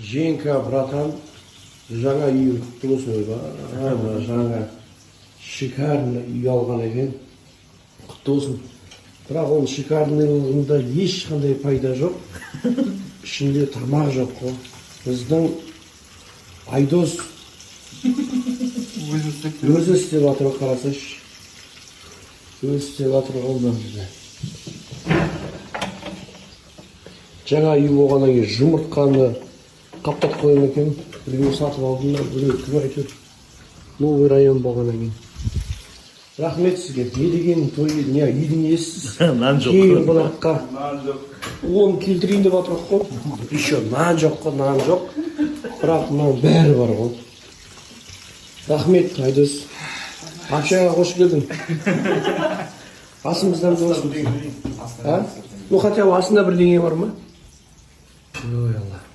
Женька, братан, жаңа үйің құтты болсын! Ойбай, мына жаңа шикарный үй алған екен, құтты болсын. Бірақ оның шикарныйлығында ешқандай пайда жоқ, ішінде тамақ жоқ қой. Біздің Айдос өзі істеп жатыр ғой, қарасайшы, өзі істеп жатыр ғой. Мына жерде жаңа үй болғаннан кейін жұмыртқаны қаптатып қойған екен. Біреу сатып алдым да, біреу, кім, әйтеуір новый район болғаннан кейін. Рахмет сізге, не деген той, не үйдің иесісіз. Нан жоқ. Кейін қонаққа Нан жоқ. Оны келтірейін деп жатырмық қой. Еще нан жоқ қой, нан жоқ, бірақ мынаның бәрі бар ғой. Рахмет, Айдос. Общаға қош келдің. Асымыз дәмді болсын. А, ну хотя бы асында бірдеңе бар ма? Ой, Алла.